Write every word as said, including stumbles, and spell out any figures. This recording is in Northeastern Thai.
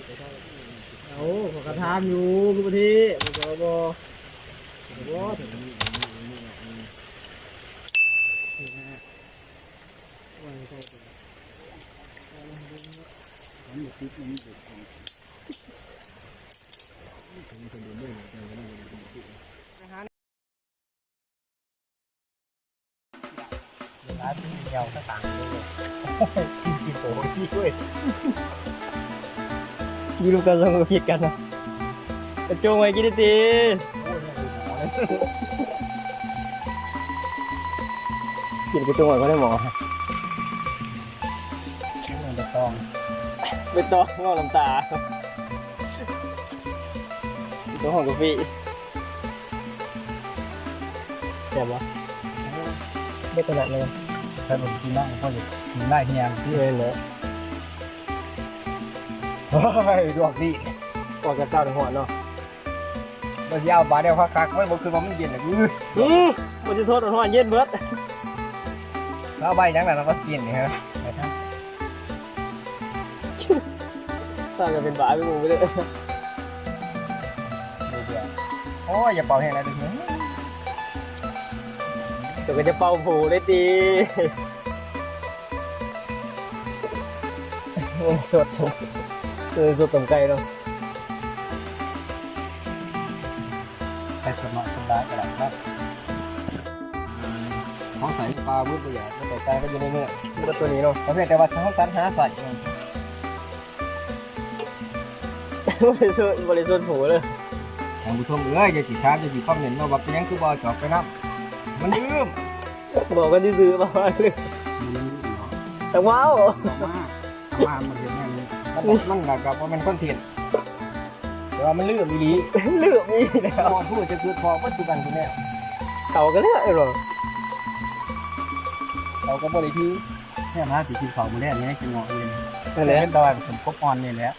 เอาข้อยก็ถามอยู่ คือบ่เท บ่ บ่ บ่ ร้านที่เดียวก็ต่างกันเลย กินกินโอ้ยเว้ย อยู่ร่วมกันสองคนผิดกันนะ กระจงไว้กินดีๆ กินกระจงไว้ก็ได้หมอ ใบตอง ใบตองงอกน้ำตา ใบตองหอมกะปิ แซ่บบ่ ไม่ถนัดเลย ถ้าผมกินได้ก็จะกินได้เฮียงที่ แม่นเนาะ เฮ้ย ดวกดี ออกจากเตาในฮ้อนเนาะ บ่สิเอาบาดเดียวคักๆ มันบ่คือว่ามันเย็นน่ะ อื้อ อืม มันจะทดฮ้อนเย็นเบิด แล้วเอาใบหยังล่ะ มากินนี่ฮะ ต่างกันเป็นบาดเป็นหมู่ไปเลย เดี๋ยวๆ โอ้ย อย่าเป่าแฮงนะเด้อ เดี๋ยวก็จะเป่าโผได้ติ สด เออ สดต้มไก่เนาะ ไปสมัครคนร้ายก็ได้ครับ เขาใส่ปลาเบิดบ่อยาก เขาใส่ไก่ก็อยู่ในเนื้อ มันก็ตัวนี้เนาะ เขาเพียงแต่ว่าเขาสรรหาใส่ บ่ได้สด บ่ได้สดโผเลย ท่านผู้ชมเอ้ย อย่าสิถาม อย่าสิคอมเมนต์เนาะ ว่าเป็นหยังคือบ่เอาจอบไปนำ มันลืม บอกกันซื่อๆ ว่าลืม มันลืมเนาะ แต่ว้าว บอกมา ว่ามันเฮ็ดแนวนี้ มัน มันก็ ก็บ่แม่นคอนเทนต์ แต่ว่ามันลืมอีหลี ลืมอีหลีแล้ว พอพูดจะคือพอปัจจุบันคือแนว เขาก็เลือกเอาหรอ เขาก็บ่ได้ถือ เนี่ยมาสิกินข้าวมื้อแลงนี่จังเนาะเอิ้น นั่นแหละ เห็นแต่ว่าผมกบอ่อนนี่แหละ